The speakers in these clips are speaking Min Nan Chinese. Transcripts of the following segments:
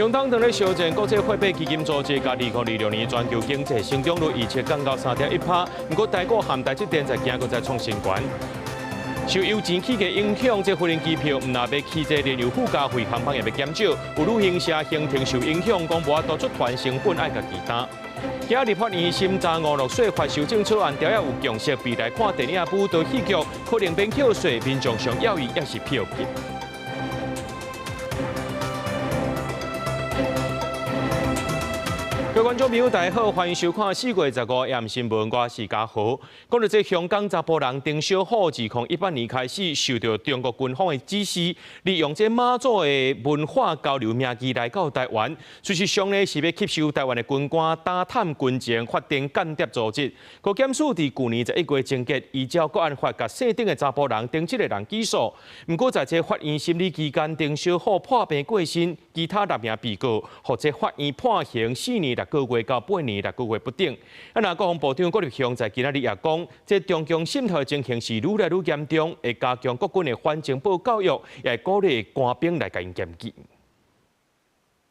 中東正咧相戰國際貨幣基金組織共2026年全球經濟成長率預測降到3.1%，毋過台股和台積電在今閣再創新懸。受油錢起價影響，這飛行機票毋若欲起這燃油附加費，航班也欲減少。有旅行社行程受影響，講無法度出團成本愛家己擔。今日立法院審查娛樂稅法修正草案，調有共識，未來看電影舞蹈戲劇可能免扣稅，民眾上要伊抑是票金。各位觀眾朋友，大家好，歡迎收看4月15夜新聞，我是嘉豪。講到這香港查埔人丁小虎，自2018年開始受著中國軍方的指示，利用這媽祖的文化交流名義來到台灣，事實上呢是欲吸收台灣的軍官，打探軍情，發展間諜組織。國檢署佇舊年11月終結，依照國安法，共姓丁的查埔人丁這个人起訴。毋過在這法院審理期間，丁小虎破病過身，其他六名被告予這法院判刑4年6個月到8年6個月不等。啊，若國防部長郭立雄在今仔日也講，這中共滲透的情形是愈來愈嚴重，會加強國軍的反情報教育，也會鼓勵官兵來共𪜶檢舉。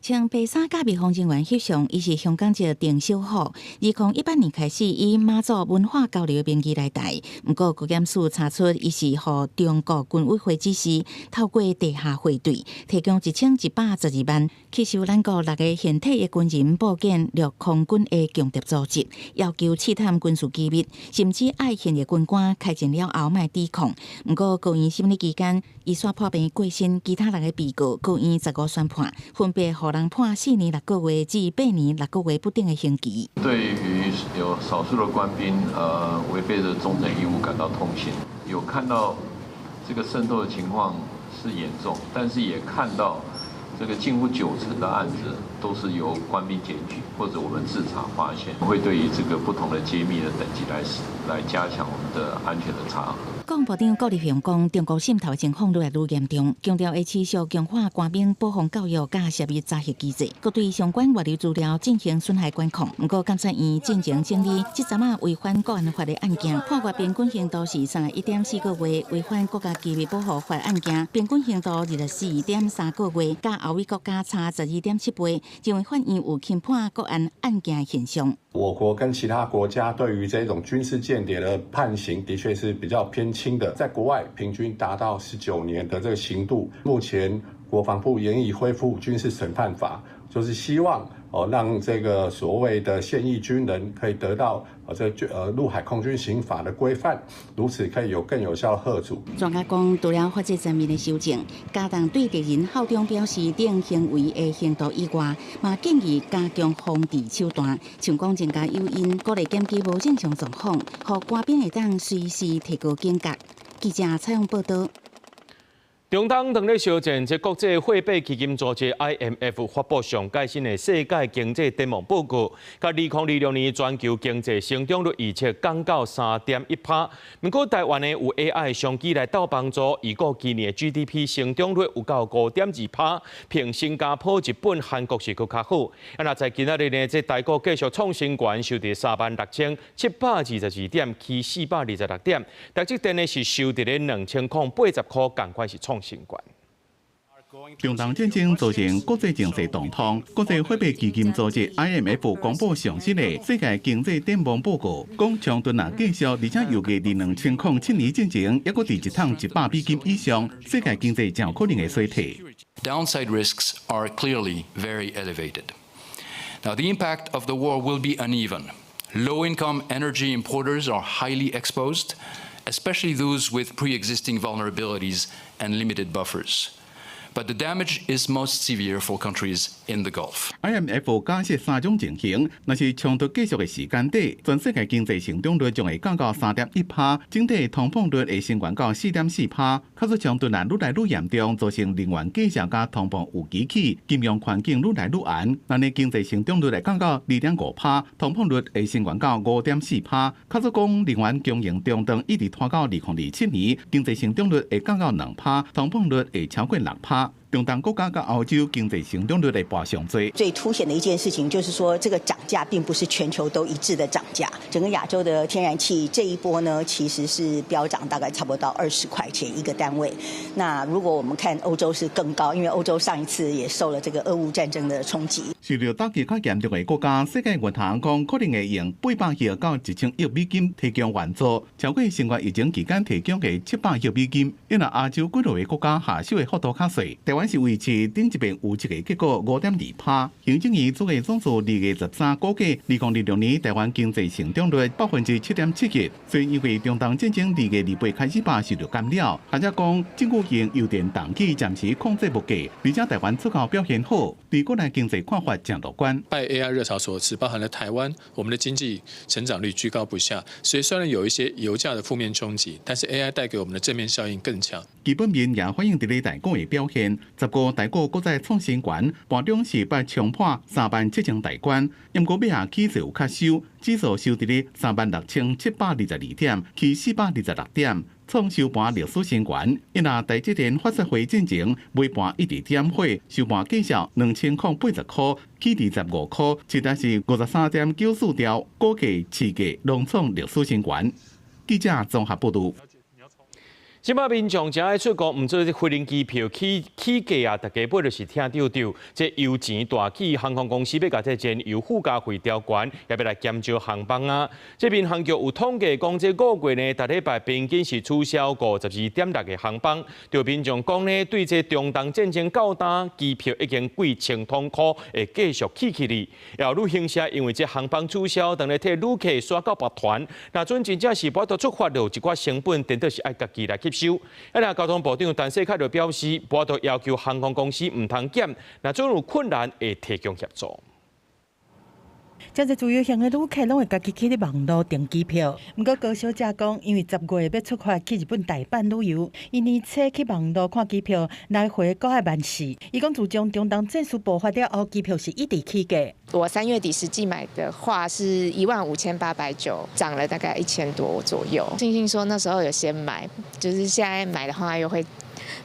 穿白衫佮滅防人員翕相，伊是香港籍丁小虎。2018年開始以媽祖文化交流的名義來台，毋過國檢署查出伊是予中國軍委會指示，透過地下匯兌，提供1112萬，吸收咱國六个現退役軍人報建陸空軍的間諜組織，要求刺探軍事機密，甚至愛現役軍官開戰了後莫抵抗。毋過高院審理期間，伊煞破病過身，其他六个被告高院15宣判，分別予人判4年6個月至8年6個月不等的刑期。對於有少數的官兵，違背了忠誠義務感到痛心。有看到這個滲透的情況是嚴重，但是也看到這個近乎9成的案子都是由官兵檢舉或者我們自查發現，會對於這個不同的揭密的等級來加強我們的安全的查核。國防部長郭立雄講，中國滲透情況愈來愈嚴重，強調會持續強化官兵保防教育佮設立查核機制，閣對相關外流資料進行損害管控。毋過，監察院進前整理這陣仔違反國安法的案件，判決平均刑度是31.4個月；違反國家機密保護法案件，平均刑度24.3個月，佮歐美國家差12.7倍。認為法院有輕判國安案件現象。我國跟其他國家對於這種軍事間諜的判刑，的確是比較偏輕的，在國外平均達到19年的這個刑度。目前國防部研議恢復軍事審判法，就是希望哦，讓這個所謂的現役軍人可以得到這陸海空軍刑法的規範，如此可以有更有效的嚇阻。專家講，除了法制層面的修正，加重對敵人效忠表示等行為的刑度以外，嘛建議加強防治手段，像講增加誘因，鼓勵檢舉無正常狀況，予官兵會當隨時提高警覺。記者採訪報導。中東正咧相戰，這國際貨幣基金組織 IMF 發布上蓋新的世界經濟展望報告，共2026年全球經濟成長率預測降到3.1%。毋過台灣呢有 AI 商機來鬥幫助，預估今年的 GDP 成長率有到5.2%，比新加坡、日本、韓國是閣較好。啊，若在今仔日呢，這台股繼續創新懸，收佇36,722點，起426點。台積電呢是收佇咧2080塊，仝款是創新懸。中東戰爭造成國際情勢動盪，國際貨幣基金組織 IMF 公布上新的世界經濟展望報告，講衝突若繼續，而且油價佇2007年進前，猶閣佇一桶100美金以上，世界經濟誠有可能會衰退。 Downside risks are clearly very elevated. Now, the impact of the war will be uneven. Low-income energy importers are highly exposed, especially those with pre-existing vulnerabilities and limited buffers. But the damage is most severe for countries in the Gulf. IMF 假設三種情形，若是衝突繼續的時間短，全世界經濟成長率將會降到3.1%，整體通膨率會升懸到4.4%。假使衝突若愈來愈嚴重，造成能源價格佮通膨有機起，金融環境愈來愈絚，咱的經濟成長率會降到2.5%，通膨率會升懸到5.4%。假使講能源供應中斷一直拖到2027年，經濟成長率會降到2%，通膨率會超過6%。中東國家佮歐洲經濟成長率會跋上濟。最凸顯的一件事情就是說，這個漲價並不是全球都一致的漲價。整個亞洲的天然氣這一波呢，其實是飆漲，大概差不多到20塊錢一個單位。那如果我們看歐洲是更高，因為歐洲上一次也受了這個俄烏戰爭的衝擊。受著打擊較嚴重的國家，世界銀行講可能會用800億到1000億美金提供援助，超過新冠疫情期間提供的700億美金。因為亞洲幾落個國家下手的幅度較細，台灣是維持頂一遍預測的結果5.2趴。行政院主計總處2月13估計，2026年台灣經濟成長率7.71%。雖然因為中東戰爭2月28開始吧受著干擾，學者講政府用油電動機暫時控制物價，而且台灣出口表現好，對國內經濟看法誠樂觀。拜 AI 熱潮所賜，包含了台灣，我們的經濟成長率居高不下，所以雖然有一些油價的負面衝擊，但是 AI 帶給我們的正面效應更強。基本面也反映佇咧台股的表現，10號台股閣再創新懸，盤中是捌衝破3萬7千大關，毋過尾下起勢有較收，指數收佇咧36,722點，起426點，創收盤歷史新懸。因為台積電法說會進前，尾盤一直點火，收盤價數2080塊，起25塊，市值是53.94兆，股價市價攏創歷史新懸。記者綜合報導。這擺民眾誠愛出國，毋做飛行機票起起價啊，逐家買就是疼著著。這油錢大起，航空公司欲共這燃油附加費調懸，也欲來減少航班啊。這民航局有統計講，這5月呢，逐禮拜平均是取消52.6個航班。對民眾講呢，對這中東戰爭到今，機票已經貴千通箍，會繼續起起哩。有旅行社因為這航班取消，當咧替旅客徙到別團，若準真正是無法度出發，就有一寡成本，顛倒是愛家己來吸收。啊，若交通部長陳世凱就表示，無法度要求航空公司毋通減，若準有困難會提供協助。誠濟自由行的旅客攏會家己去咧網路訂機票。毋過高小姐講，因為10月欲出發去日本大阪旅遊，伊年初去網路看機票，來回閣愛14,000。伊講自從中東戰事爆發了後，機票是一直起價。我3月底實際買的話是15,890，漲了大概1000多左右。慶幸說那時候有先買，就是現在買的話又會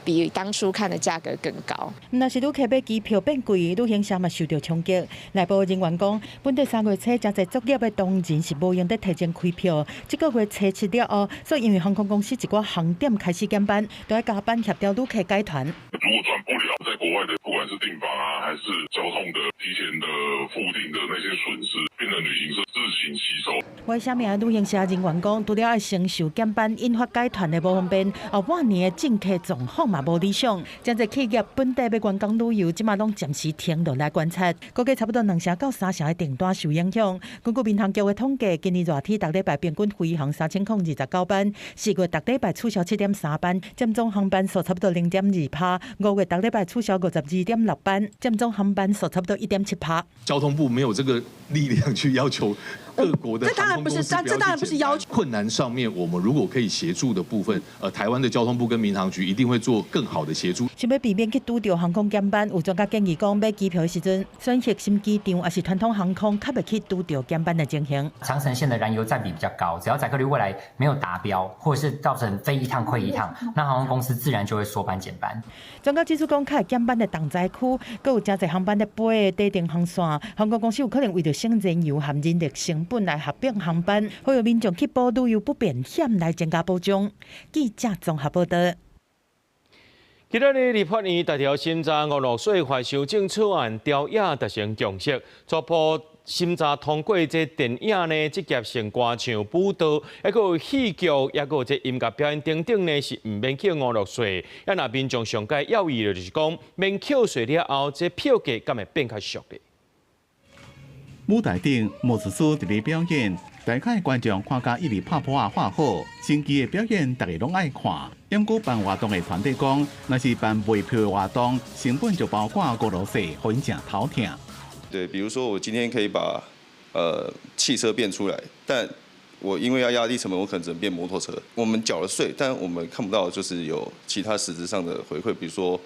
比當初看的價格更高。若是旅客買機票變貴，旅行社嘛受著衝擊。內部人員講，本地3月初誠濟作業的同仁是無閒得提前開票，這個月初七了後，所以因為航空公司一寡航點開始減班，都愛加班協調旅客改團。如果轉不了，在國外的不管是訂房啊，還是交通的提前的付訂的那些損失，變成旅行社自行吸收。為啥物啊？旅行社人員講，除了愛承受減班引發改團的無方便，後半年的進客狀況嘛無理想。誠濟企業本地欲員工旅遊，這馬攏暫時停落來觀察，估計差不多2成到3成的訂單受影響。根據民航局的統計，今年熱天逐禮拜平均飛航3029班，4月逐禮拜取消7.3班，佔總航班數差不多0.2趴。5月逐禮拜取消52.6班，佔總航班數差不多1.7趴。交通部沒有這個力量去要求各國的這當然不是，這當然不是要求。困難上面，我們如果可以協助的部分，台灣的交通部跟民航局一定會做更好的協助。想欲避免去拄著航空減班，有專家建議講，買機票的時陣選擇新機場，抑是傳統航空，較袂去拄著減班的情形。長程線的燃油佔比比較高，只要載客率未來沒有達標，或者是造成飛一趟虧一趟，那航空公司自然就會縮班減班。專家指出講，較會減班的重災區，閣有誠濟航班咧飛的短程航線，航空公司有可能為著省燃油和人力成本來合併航班，呼籲民眾去保旅遊不便險來增加保障。記者綜合報導。今仔日立法院逐條審查娛樂稅法修正草案朝野達成共識，初步審查通過這電影呢，職業性歌唱、舞蹈，抑閣有戲劇，抑閣有這音樂表演等等呢，是毋免扣娛樂稅。啊，若民眾上蓋猶豫的就是講，免扣稅了後，這票價敢會變較俗咧？舞台頂魔術師佇咧表演，台下觀眾看甲一直拍噗仔喊好，神奇的表演逐家攏愛看。毋過辦活動的團隊講，若是辦賣票的活動，成本就包括娛樂稅，予𪜶誠頭疼。對，比如說我今天可以把汽車變出來，但我因為要壓低成本，我可能只能變摩托車。我們繳了稅，但我們看不到就是有其他實質上的回饋，比如說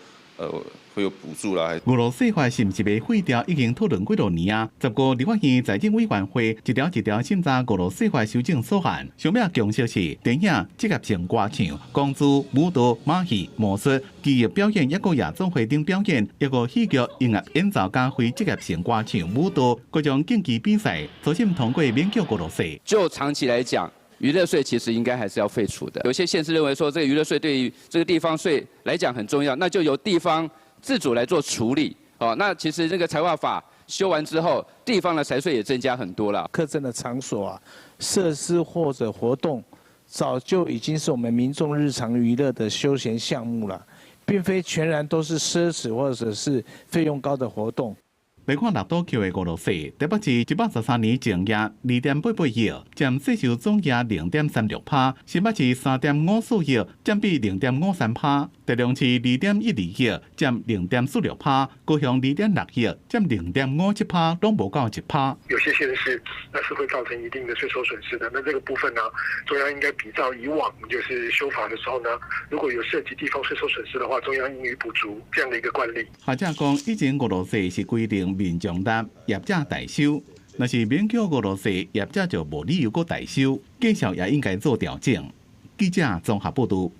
會有補助啦。娛樂稅法是毋是欲廢掉？已經討論幾多年啊！15立法院財政委員會一條一條審查娛樂稅法修正草案，上尾共識是電影、職業性歌唱、功夫、舞蹈、馬戲、魔術、技藝表演、抑閣夜總會等表演，抑閣戲劇、音樂演奏佮非職業性歌唱、舞蹈各種競技比賽，初審通過免繳娛樂稅。就長期來講，娛樂稅其實應該還是要廢除的。有些縣市認為說，這個娛樂稅對於這個地方稅來講很重要，那就由地方自主來做處理。哦，那其實這個財劃法修完之後，地方的財稅也增加很多了。課政的場所啊、設施或者活動，早就已經是我們民眾日常娛樂的休閒項目了，並非全然都是奢侈或者是費用高的活動。來看六都扣的娛樂稅，台北市113年淨額2.88億，佔稅收總額0.36%；新北市3.54億，佔比0.53%；台中市2.12億，佔0.46%；高雄2.6億，佔0.57%，攏無夠1%。有些縣市那是會造成一定的稅收損失的。那這個部分呢，中央應該比照以往就是修法的時候呢，如果有涉及地方稅收損失的話，中央應予補足這樣的一個慣例。學者講，以前娛樂稅是規定民眾納，業者代收。若是免繳娛樂稅，業者就無理由閣代收，價數也應該做調整。記者綜合報導。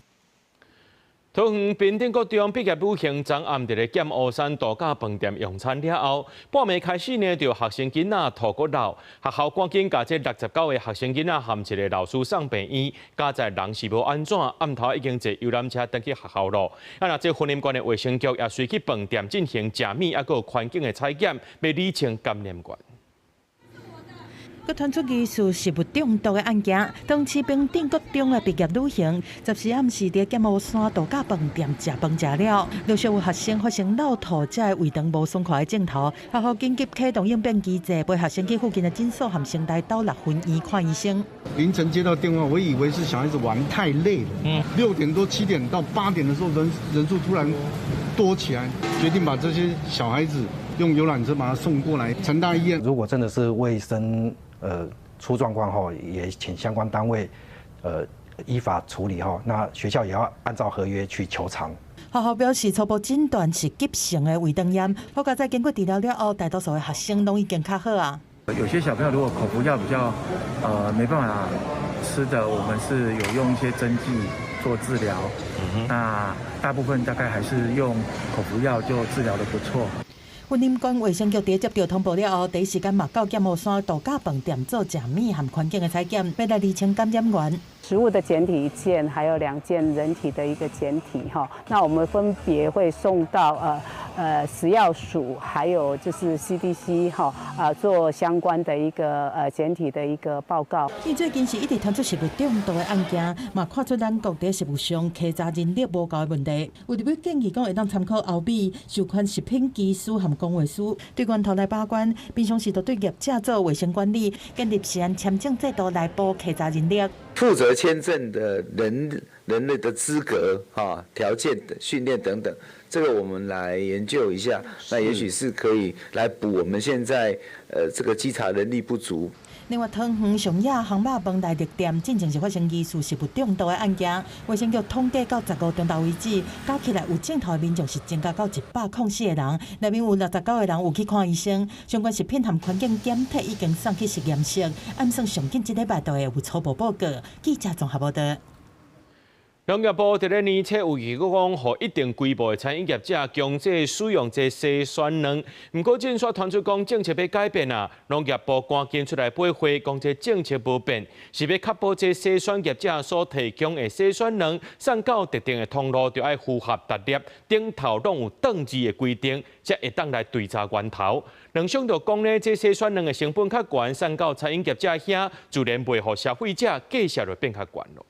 桃園平頂國中畢業旅行昨暗佇咧劍湖山度假飯店用餐了後，半暝開始呢，就學生囡仔吐閣漏，學校趕緊共這69個學生囡仔含一个老師送病院，佳哉人是無按怎，暗頭已經坐遊覽車轉去學校咯。啊，若這雲林縣的衛生局也隨去飯店進行食物抑閣環境的採檢，欲理清感染源。閣傳出疑似食物中毒的案件，當時平頂國中的畢業旅行，14暗時佇劍湖山度假飯店食飯食了，陸續有學生發生落吐，才會胃腸無爽快的症頭，學校緊急啟動應變機制，陪學生去附近的診所和成大斗六分院看醫生。凌晨接到電話，我以為是小孩子玩太累了。6點多、7點到8點的時候，人數突然多起來，決定把這些小孩子用遊覽車把他送過來成大醫院。如果真的是衛生出狀況後，也請相關單位依法處理哈。那學校也要按照合約去求償。學校表示初步診斷是急性的胃腸炎，好佳哉經過治療了後，大多數的學生攏已經較好啊。有些小朋友如果口服藥比較沒辦法吃的，我們是有用一些針劑做治療。那大部分大概還是用口服藥就治療得不錯。雲林縣衛生局佇接到通報了後，第一時間嘛到劍湖山度假飯店做食物和環境的採檢，欲來釐清感染源。食物的檢體一件，還有2件人體的一個檢體，哈，那我們分別會送到食藥署，還有就是 CDC，哈，啊做相關的一個檢體的一個報告。因最近是一直傳出食物中毒的案件，嘛看出咱國佇食物上稽查人力無夠的問題。有立委建議講，會當參考歐美授權食品技師和公衛師對源頭來把關，平常時就對業者做衛生管理，建立食安簽證制度來補稽查人力。負責簽證的人類的資格、哈條件的訓練等等，這個我們來研究一下，那也許是可以來補我們現在這個稽查人力不足。另外，桃園上野烘肉飯內壢店進前是發生疑似食物中毒的案件，衛生局統計到15中晝為止，加起來有症頭的民眾是增加到104個人，內面有69個人有去看醫生，相關食品和環境檢體已經送去實驗室，按算上緊這禮拜就會有初步報告。記者綜合報道。農業部佇咧年初有預告講，予一定規模的餐飲業者強制使用這篩選卵。毋過，這煞傳出講政策欲改變啊，農業部趕緊出來駁回，講這政策無變，是欲確保這篩選業者所提供的篩選卵送到特定的通路，就愛符合逐粒頂頭攏有轉字的規定，才會當來追查源頭。兩相就講呢，這篩選卵的成本較懸，送到餐飲業者遐，自然賣予消費者，價數就變較懸囉。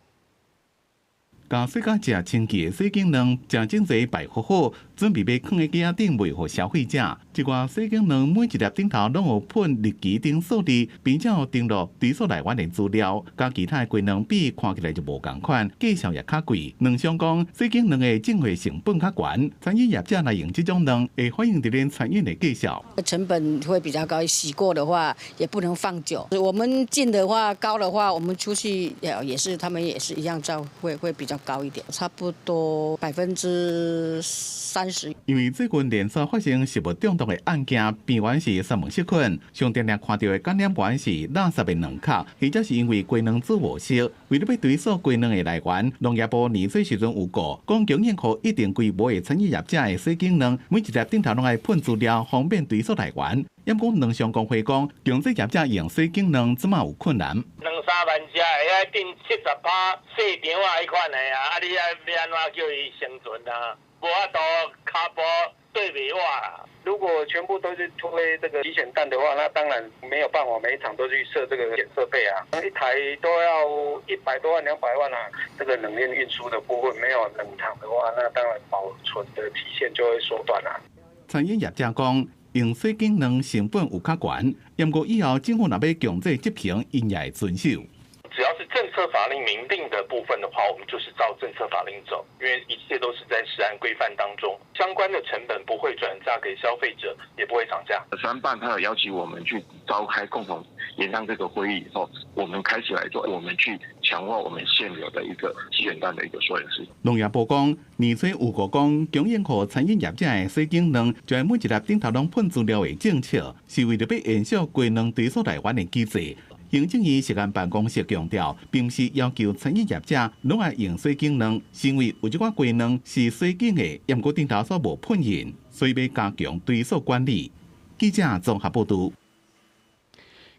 共洗甲誠清潔的洗景卵，誠整齊擺好好，準備欲囥佇架仔頂賣予消費者。這寡洗景卵每一粒頂頭攏有噴日期等數字，並且有登錄追溯來源的資料，佮其他的雞卵比，看起來就無仝款，價數也較貴。卵商講，洗景卵的進貨成本較懸，餐飲業者來用這種卵，會反映佇恁餐飲的價數。成本會比較高，洗過的話也不能放久。我們進的話高的話，我們出去也是，他們也是一樣照會比較。較高一點，差不多30%。因為最近連續發生食物中毒的案件，病源是沙門氏菌，上定定看著的感染源是垃圾的卵殼，或者是因為雞卵煮無熟。為了欲追溯雞卵的來源，農業部年初時陣有告，講供應予一定規模的餐飲業者的洗淨卵，每一粒頂頭攏愛噴資料，方便追溯來源。毋過卵商公會講，強制業者用洗淨卵，這馬有困難。兩三萬隻會愛鎮70%細場仔彼款的啊，啊你愛欲按怎叫伊生存啊？無法度跤步綴袂倚啦。如果全部都是推這個洗選蛋的話，那當然沒有辦法每一場都去設這個檢測備啊，一台都要100多萬、200萬啊。這個冷鏈運輸的部分沒有冷藏的話，那當然保存的期限就會縮短啦。餐飲業者講，用洗淨卵成本有較懸，毋過以後政府若欲強制執行，𪜶也會遵守。只要是政策法令明定的部分的話，我們就是照政策法令走，因為一切都是在食安規範當中，相關的成本不會轉嫁給消費者，也不會漲價。食安辦他有邀請我們去召開共同研商這個會議以後，我們開始來做，我們去強化我們現有的一個洗選蛋的一個溯源。農業部講，年初有過講，供應予餐飲業者的洗淨卵，就愛每一粒頂頭攏噴資料的政策，是為著欲延續雞卵追溯來源的機制。行政院食安辦公室強調，並毋是要求餐飲業者攏愛用洗淨卵，是因為有一寡雞卵是洗淨的，毋過頂頭煞無噴印，所以欲加強追溯管理。記者綜合報導。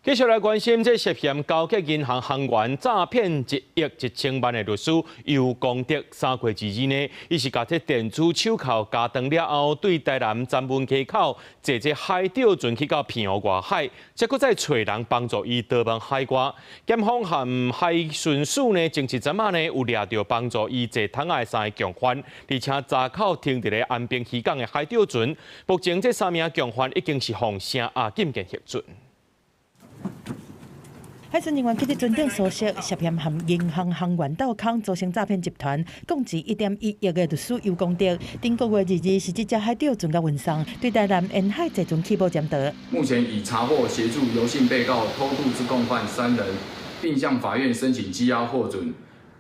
繼續來關心，這涉嫌勾結銀行行員詐騙1億1千萬的律師游功德，3月22呢，伊是共這電子手銬加斷了後，對台南鏨文溪口坐這海釣船去到澎湖外海，才閣再揣人幫助伊逃亡海外。檢方和海巡署呢，前一陣仔呢有掠著幫助伊坐桶仔的三个共犯，而且查扣停佇咧安平漁港的海釣船。目前這三名共犯已經是予聲押禁見核准。海巡人員去佇船頂搜索，涉嫌和銀行行員鬥空，組成詐騙集團，共計1.1億的律師游功德。頂個月22是這隻海釣船共運送，對台南沿海坐船起步潛逃。目前已查獲協助游姓被告偷渡之共犯三人，並向法院申請羈押獲准，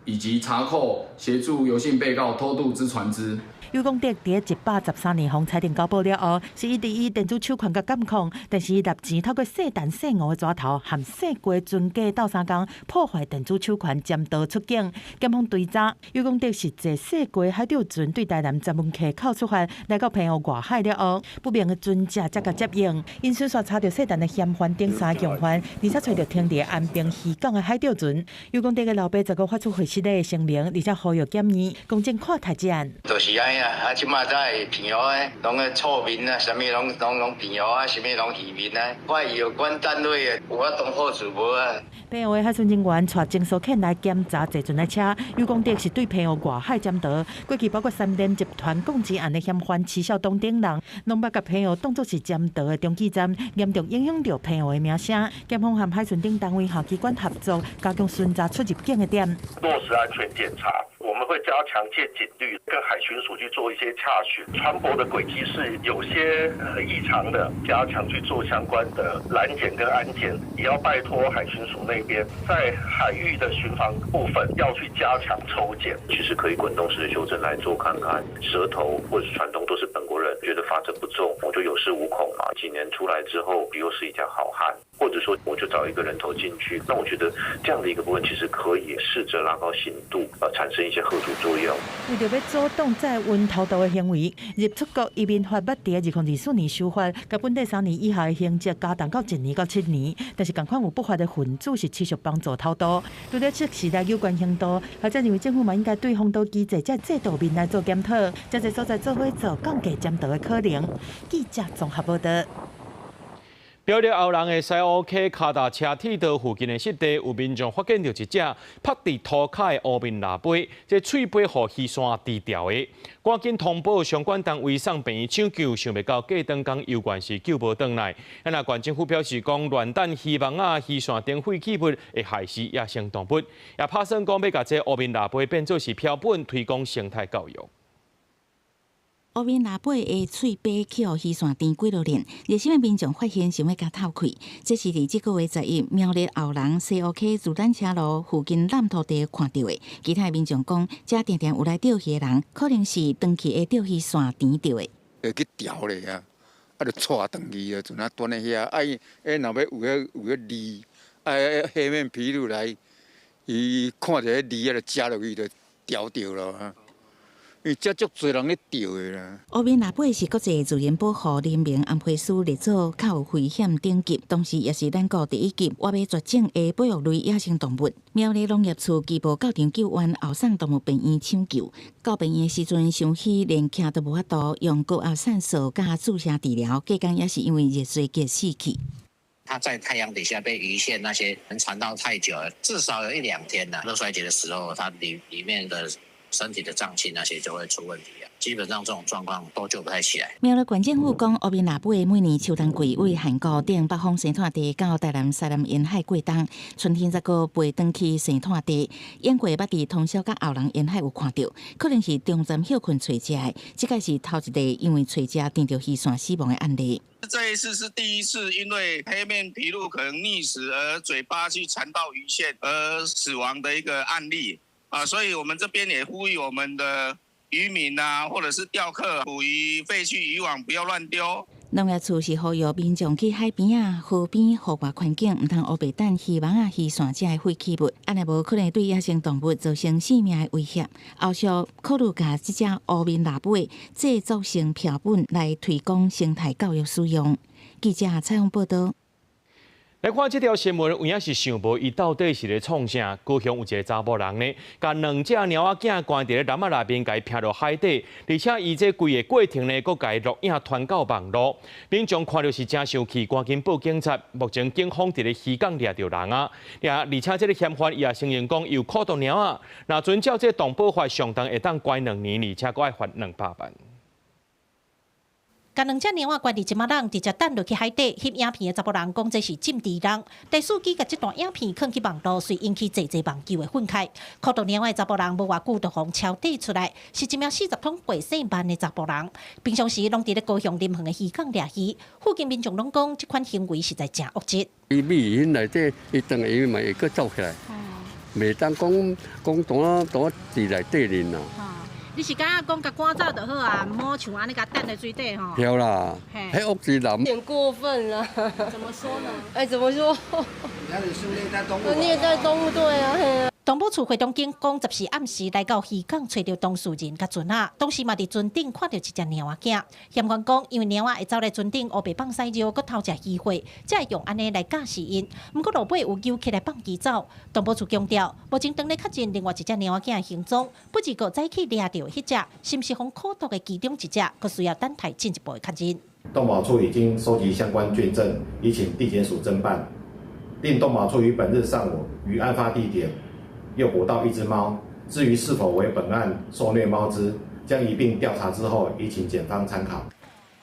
以及查扣協助游姓被告偷渡之船隻。游功德佇113年予裁定交保了後，是一直以電子手環共監控，但是伊納錢透過細陳細吳的蛇頭和細雞船家鬥相共，破壞電子手環潛逃出境。檢方追查，游功德是坐細雞海釣船對台南鏨文溪口出發，來到澎湖外海了後，不明的船隻才共接應，𪜶隨煞查著細陳的嫌犯等三共犯，而且揣著停佇安平漁港的海釣船。游功德的老爸15發出會失禮的聲明，而且呼籲檢驗公正看待這案。就是按呢啊！啊，這馬才會澎湖的，攏個臭面啊，啥物攏攏攏澎湖啊，啥物攏漁民啊，我有關單位的有法當好處無啊？澎湖的海巡人員帶偵搜犬來檢查坐船的車，游功德是對澎湖外海潛逃。過去包括三聯集團共濟案的嫌犯池孝東等人，攏捌共澎湖當作是潛逃的中繼站，嚴重影響著澎湖的名聲。檢方和海巡等單位和機關合作，加強巡查出入境的點。落實安全檢查。我們會加強見警率，跟海巡署去做一些查詢，船舶的軌跡是有些異常的，加強去做相關的攔檢跟安檢，也要拜託海巡署那邊在海域的巡防部分要去加強抽檢。其實可以滾動式的修正來做看看，蛇頭或者船東都是本國人，覺得罰則不重，我就有恃無恐嘛。幾年出來之後，又是一條好漢，或者說我就找一個人頭進去，那我覺得這樣的一個部分其實可以試着拉高刑度，產生一些嚇阻作用。為著欲阻擋載運偷渡的行為，入出國移民法捌佇2024年修法，共本地3年以下的刑責加重到1年到7年。但是仝款有不法的分子是持續幫助偷渡，除了適時來有關刑度，學者認為政府嘛應該對封島機制這制度面來做檢討，這濟所在做伙做降低潛逃的可能。記者綜合報導。苗栗後人的西湖溪跤踏車鐵道附近的濕地，有民眾發現著一隻曝佇塗跤的烏面蜊蜊，這喙尾予魚線挃牢的，趕緊通報相關單位送病院搶救，想袂到過轉工猶原是救無轉來。啊，若縣政府表示講，亂擲魚網仔、魚線等廢棄物會害死野生動物，也拍算講欲共這烏面蜊蜊變做是標本，推廣生態教育。烏面蜊仔的喙扒去予魚線纏幾落鏈，熱心的民眾發現想欲共偷開。這是佇這個月11苗栗後龍西湖溪遊覽車路附近濫土地看著的。其他的民眾講，遮定定有來釣魚的人，可能是長期的釣魚線纏著的。會去釣咧啊，啊，就帶轉去啊，陣啊蹛咧遐，啊伊，若欲有彼餌，啊，黑面琵鷺來，伊看著彼餌啊，就食落去就釣著咯。因為遮足濟人咧釣的啦。烏面蜊仔是國際自然保護聯盟安培署列做較有危險等級，同時也是咱國第一級倚欲絕種的保育類野生動物。苗栗農業處拘捕到場救援，後送動物病院搶救。到病院的時陣，傷虛連徛都無法度，用高壓線索佮注射治療，隔工也是因為熱衰竭死去。它在太陽底下被魚線那些纏到太久了，至少有一兩天啦。熱衰竭的時候，它裡面的身體的臟器那些就會出問題啊，基本上這種狀況都救不太起來。苗栗縣政府講，烏面蜊仔每年秋冬季為漢湖頂北方生態地到台南西南沿海過冬，春天才閣飛轉去生態地。往過捌佇通霄佮後龍沿海有看著，可能是中暫歇睏揣食的。這擺是頭一例因為揣食纏著魚線死亡的案例。這一次是第一次，因為黑面琵鷺可能溺死而嘴巴去纏到魚線而死亡的一個案例。啊，所以我們這邊也呼籲我們的漁民啊，或者是釣客，捕魚廢棄漁網不要亂丟。農業處是呼籲民眾去海邊啊、河邊戶外環境，毋通烏白擲漁網啊、魚線這的廢棄物，按呢無可能對野生動物造成性命的威脅。後續考慮共這隻烏面蜊仔製作成標本來推廣生態教育使用。記者採訪報導。來看這條新聞，有影是想無伊到底是咧創啥？高雄有一個查埔人呢，共兩隻貓仔囝關佇咧籃仔內面，共伊拚落海底，而且伊這規个過程呢，閣共伊錄影傳到網路，民眾看著是誠生氣，趕緊報警察。目前警方佇咧漁港掠著人啊，而且這个嫌犯伊也承認講有苦毒貓仔，若遵照這動保法，上重會當關兩年，而且閣愛罰200萬。共兩隻貓仔關佇一馬籠，直接擲落去海底。翕影片的查埔人講這是政治人。第四機共這段影片放去網路，遂引起濟濟網友的憤慨。苦毒貓仔的查埔人無偌久就予抄底出來，是一名40桶過細萬的查埔人。平常時攏佇咧高雄林園的漁港掠魚，附近民眾攏講這款行為實在誠惡質。伊米魚內底，伊轉來伊嘛會閣走起來，袂當講講當當佇內底裡啊。你是感覺講共趕走就好啊，毋好像按呢共擲佇水底吼。對啦，彼惡質人。有點過分了。怎麼說呢？哎，怎麼說？那你是虐待動物。虐待動物，對啊，嘿啊。動保處會同警方14暗時來到漁港，揣著當事人佮船仔，當時嘛佇船頂看著一隻貓仔囝。嫌犯講，因為貓仔會走來船頂烏白放屎尿，閣偷食魚貨，才會用按呢來教示𪜶。毋過路尾有遊客來放伊走。動保處強調，目前當咧確認另外一隻貓仔囝的行蹤，不過早起掠著彼隻，是毋是予苦毒的其中一隻，閣需要等待進一步的確認。動保處已經收集相關卷證，已請地檢署偵辦。另動保處於本日上午於案發地點又捕到一隻貓，至於是否為本案受虐貓隻，將一併調查之後，以請檢方參考。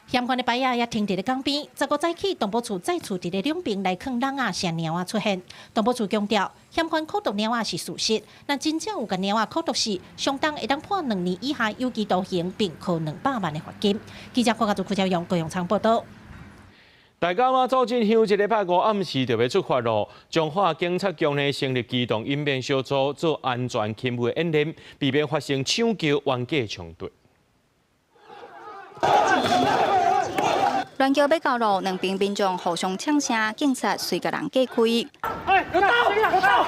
嫌犯的牌仔也停佇咧港邊，15早起，動保處再次佇咧兩爿來囥籠仔，遮貓仔出現。動保處強調，嫌犯苦毒貓仔是事實，若真正有共貓仔苦毒死，相當會當判2年以下有期徒刑，並科200萬的罰金。記者郭家祖、柯昭勇、高永昌報導。大甲媽祖進香，這禮拜五暗時就欲出發囉。彰化警察局呢成立機動應變小組，做安全勤務演練，避免發生搶轎冤家衝突。鸞橋欲到路，兩邊民眾互相搶聲，警察隨共人隔開。哎，有刀！有刀！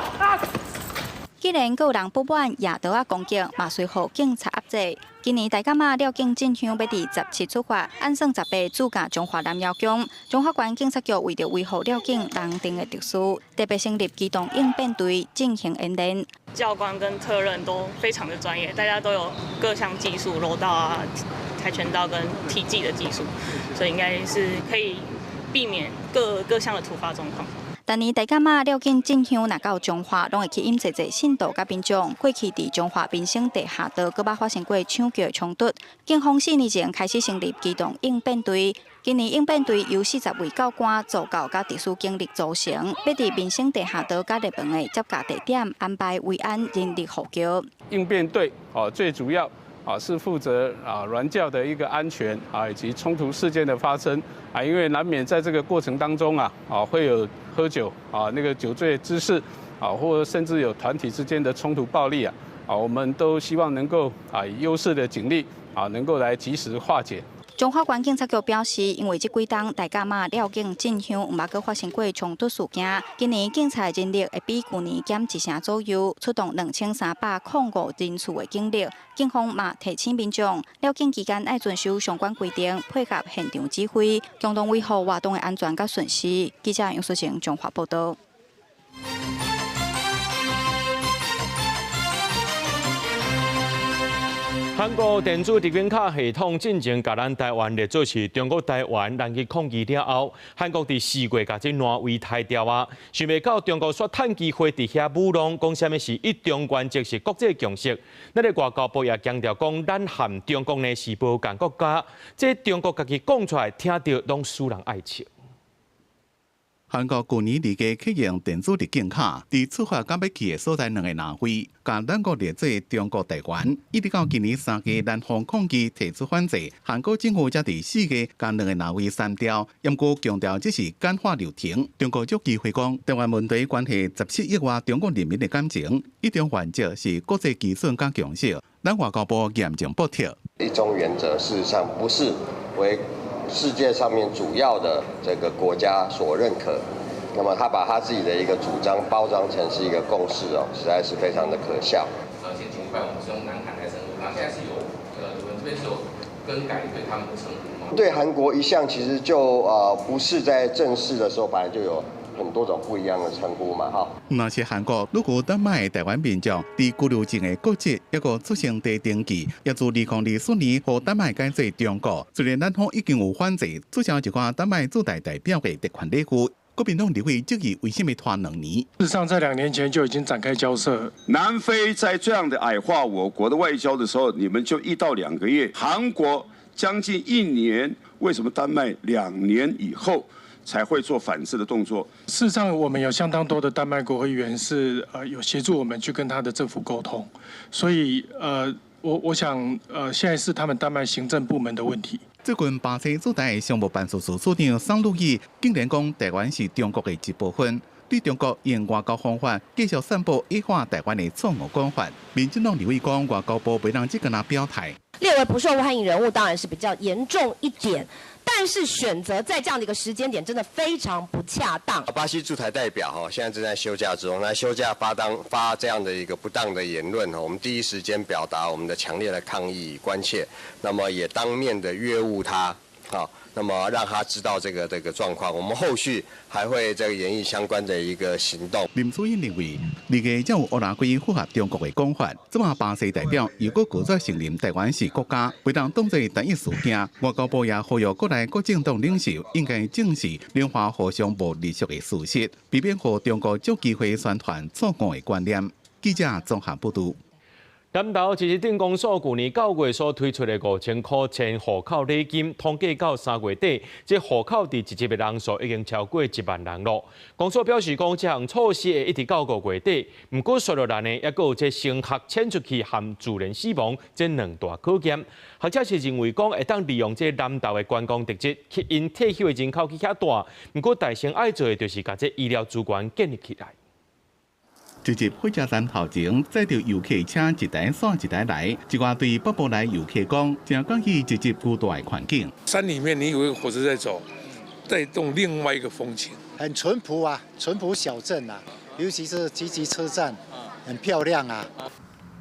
既然閣有人不滿，攑刀仔攻擊，嘛隨予警察壓制。今年大甲媽廖境進香欲佇17出發，按算18主駕彰化南瑤宮。彰化縣警察局為著維護廖境人定的秩序，特別成立機動應變隊進行演練。教官跟特任都非常的專業，大家都有各項技術，柔道啊、跆拳道跟體技的技術，所以應該是可以避免各項的突發狀況。逐年大甲媽廖境進香，若到彰化，攏會吸引濟濟信徒佮民眾。過去佇彰化民生地下道，閣捌發生過搶轎衝突。警方4年前開始成立機動應變隊，今年應變隊由40位教官、助教佮特殊警力組成，欲佇民生地下道佮熱門的接駕地點安排維安人力護轎。應變隊，最主要啊，是負責啊鸞轎的一個安全啊，以及衝突事件的發生啊，因為難免在這個過程當中啊，會有喝酒啊，那個酒醉滋事啊，或甚至有團體之間的衝突暴力啊，我們都希望能夠啊以優勢的警力啊，能夠來及時化解。彰化縣警察局表示，因為這幾冬大甲媽廖境進香，毋捌閣發生過衝突事件。今年警察人力會比舊年減一成左右，出動2305人次的警力。警方嘛提醒民眾，廖境期間愛遵守相關規定，配合現場指揮，共同維護活動的安全佮順序。記者楊淑晴彰化報道。韓國電子入境卡系統進前共咱台灣列做是中國台灣人去抗議了後，韓國佇4月共這挪威刣掉啊，想袂到中國煞趁機會佇遐舞弄，講啥物是一中原則是國際共識。咱的外交部也強調講，咱和中國呢是無仝國家，這中國家己講出來，聽著攏使人愛笑。韓國舊年二月啟用電子入境卡，佇出發佮欲去的所在兩個南非，共咱國列做中國台灣，一直到今年3月，南方抗議提出反制，韓國政府才佇4月共兩個南非刪掉，毋過強調這是簡化流程。中國藉機會講，台灣問題關係17億外中國人民的感情，一中原則是國際基準佮共識，咱外交部嚴正駁斥。一中原則事實上不是為世界上面主要的這個國家所認可，那麼他把他自己的一個主張包裝成是一個共識哦，實在是非常的可笑。前幾禮拜我們是用南韓來稱呼，那現在是有你們這邊是有更改對他們的稱呼嗎？對韓國一向其實就不是在正式的時候，本來就有很多種不一樣的稱呼嘛，哈。若是韓國，如果丹麥台灣民眾佇居留證的國籍抑閣出生地登記，也自2024年予丹麥改做中國。雖然咱方已經有反制，取消一寡丹麥駐台代表的特權禮遇，國民黨立委質疑為什麼拖2年？事實上，在2年前就已經展開交涉。南非在這樣的矮化我國的外交的時候，你們就1到2個月；韓國將近1年，為什麼丹麥2年以後才會做反制的動作？事實上，我們有相當多的丹麥國會議員是有協助我們去跟他的政府溝通，所以我想現在是他們丹麥行政部門的問題。最近巴西駐台商務辦事處處長桑路易竟然講台灣是中國的一部分，對中國用外交方法繼續散布矮化台灣的錯誤講法。民進黨立委講外交部袂當只干焦表態。列為不受歡迎人物當然是比較嚴重一點。但是選擇在這樣的一個時間點，真的非常不恰當。巴西駐台代表哈，現在正在休假中，那休假發這樣的一個不當的言論，我們第一時間表達我們的強烈的抗議與關切，那麼也當面的約晤他，好，那麼讓他知道這個狀況，我們後續還會再研議相關的一個行動。林祖英認為，二月才有烏拉圭符合中國的講法，這馬巴西代表又閣拒絕承認台灣是國家，袂當當作單一事件。外交部也呼籲國內各政黨領袖應該正視兩岸互相無隸屬的事實，避免予中國藉機會宣傳錯誤的觀念。記者綜合報導。南投一日鎮公所舊年9月所推出的5000箍錢戶口禮金，統計到3月底，這戶口佇一日的人數已經超過1萬人咯。公所表示講，這項措施會一直到5月底。毋過，紲落來呢，猶閣有這升學遷出去和自然死亡這兩大考驗。學者是認為講，會當利用這南投的觀光特質，吸引退休的人口去遐住。毋過，大先愛做的就是共這醫療資源建立起來。一日火車站頭前載著遊客車一台煞一台來，一寡對北部來遊客講，誠佮意一日居住的環境。山裡面你以為火車在走，帶動另外一個風情。很淳樸啊，淳樸小鎮啊，尤其是集集車站，很漂亮啊。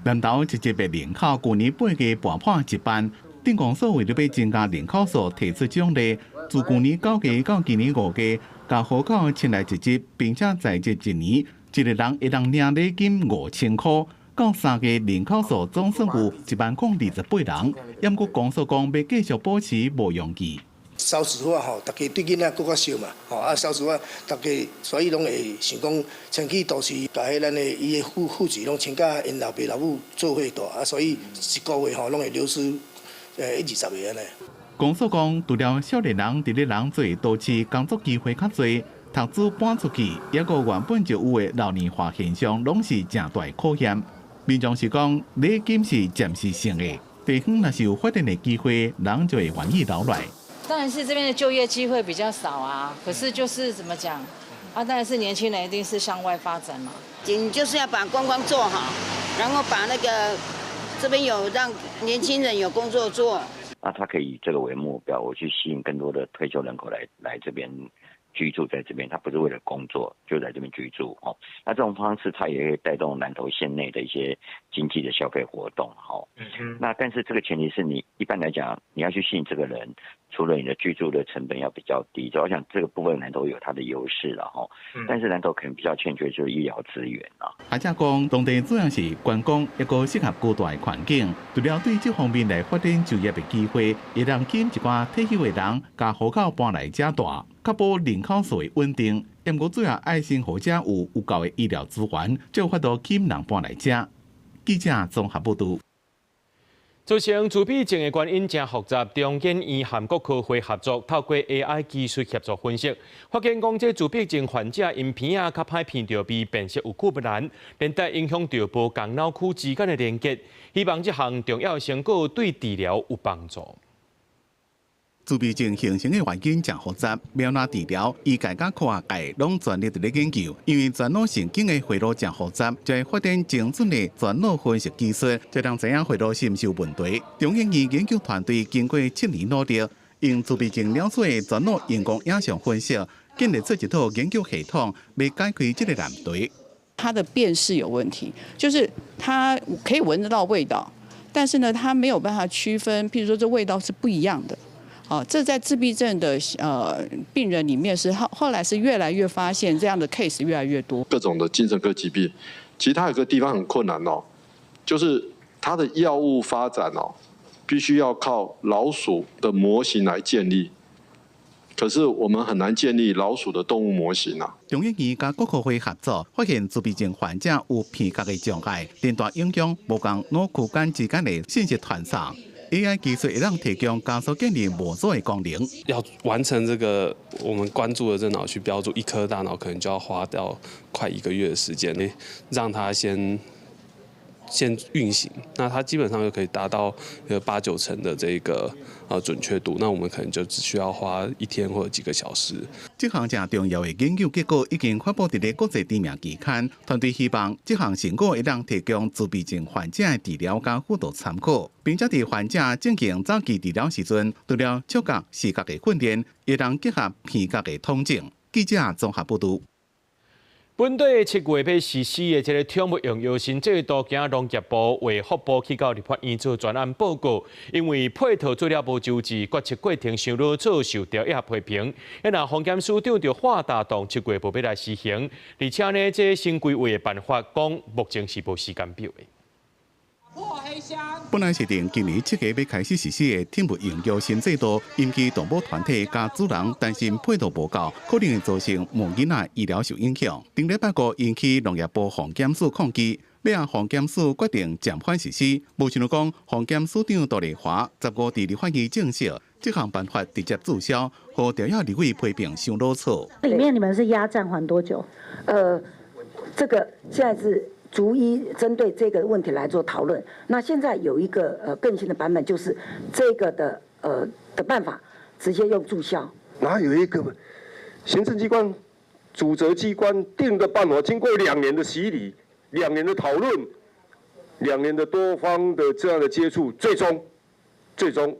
南投一日的人口，舊年8月跋破1萬，鎮公所為著欲增加人口數，提出獎勵，自舊年9月到今年5月，共戶口遷來一日，並且在職1年。一個人會當領禮金5000箍，到3月人口數總算有1萬028人。毋過公所講欲繼續保持無容易。少子化吼，大家對囡仔閣較少嘛，吼啊少子化，大家所以攏會想講，遷去都市，共彼咱的伊的戶戶籍攏遷佮𪜶老爸老母做伙住，啊所以一個月吼攏會流失10-20個按呢。公所講，除了少年人佇咧人濟的都市工作機會較濟。讀書搬出去，抑閣原本就有的老年化現象，攏是誠大的考驗。民眾是講禮金是暫時性的，地方若是有發展的機會，人就會願意留來。當然是這邊的就業機會比較少啊，可是就是怎麼講啊？當然是年輕人一定是向外發展嘛。你就是要把觀光做好，然後把那個這邊有讓年輕人有工作做。那他可以以這個為目標，我去吸引更多的退休人口來這邊居住，在這邊，他不是為了工作就在這邊居住哦。那這種方式，它也會帶動南投縣內的一些經濟的消費活動，哈。那但是這個前提是你一般來講，你要去吸引這個人，除了你的居住的成本要比較低，我想這個部分南投有它的優勢了，哈。但是南投可能比較欠缺就是醫療資源啦。學者講，當地主要是觀光一個適合居住的環境，除了對這方面來發展就業的機會，會當吸引一寡退休的人，共戶口搬來遮住，確保人口數的穩定。毋過主要愛生活遮有夠的醫療資源，才有法度吸引人搬來遮。記者綜合報導。造成自閉症的原因誠複雜，中研院和國科會合作，透過 AI 技術協助分析，發現講這自閉症患者𪜶鼻仔較歹鼻著味辨識有困難，連帶影響著無仝腦區之間的連結。希望這項重要成果對治療有幫助。自閉症形成的原因誠複雜，欲按怎治療，醫界佮科學界攏全力佇咧研究。因為全腦神經的回路誠複雜，就會發展精準的全腦分析技術，才能知影回路是毋是有問題。中研院研究團隊經過7年努力，用自閉症老鼠的全腦熒光影像分析，建立出一套研究系統，欲解開這個難題。他的辨識有問題，就是他可以聞得到味道，但是呢，他沒有辦法區分，譬如說這味道是不一樣的。哦，這在自閉症的病人裡面是後來是越來越發現這樣的 case 越來越多。各種的精神科疾病，其實它有個地方很困難哦，就是它的藥物發展哦，必須要靠老鼠的模型來建立。可是我們很難建立老鼠的動物模型啊。中研院佮國科會合作，發現自閉症患者有鼻覺的障礙，連帶影響無仝腦區間之間的信息傳送。AI 技術會當提供加速建立模組的功能。要完成這個我們關注的這腦區標注，一顆大腦可能就要花掉快一個月的時間，讓它先運行，那它基本上就可以達到八九成的這個準確度。那我們可能就只需要花一天或者幾個小時。這項誠重要的研究結果已經發布佇咧國際知名期刊，團隊希望這項成果會當提供自閉症患者的治療佮輔導參考，並且佇患者進行早期治療時陣，除了觸覺、視覺的訓練，會當結合鼻覺的統整。記者綜合報導。本地7月欲實施的這个寵物用藥新制度，今農業部、衛福部去到立法院做專案報告，因為配套做了無周至，決策過程傷囉嗦，受著一批評。若防檢署長就華大棟7月無欲來施行，而且呢，這新規劃的辦法講目前是無時間表的。本來是定今年7月欲開始實施的寵物用藥新制度，引起動保團體佮主人擔心配套無夠，可能會造成毛囡仔醫療受影響。頂禮拜五引起農業部防檢署抗議，尾仔防檢署決定暫緩實施。無想到講，防檢署長杜麗華15佇立法院證實，這項辦法直接註銷，予朝野立委批評傷囉嗦。裡面你們是壓暫緩多久？這個現在是。逐一針對這個問題來做討論。那現在有一個更新的版本，就是這個的辦法直接用註銷。哪有一個行政機關、主責機關定的辦法，經過2年的洗禮、2年的討論、2年的多方的這樣的接觸，最終、最終、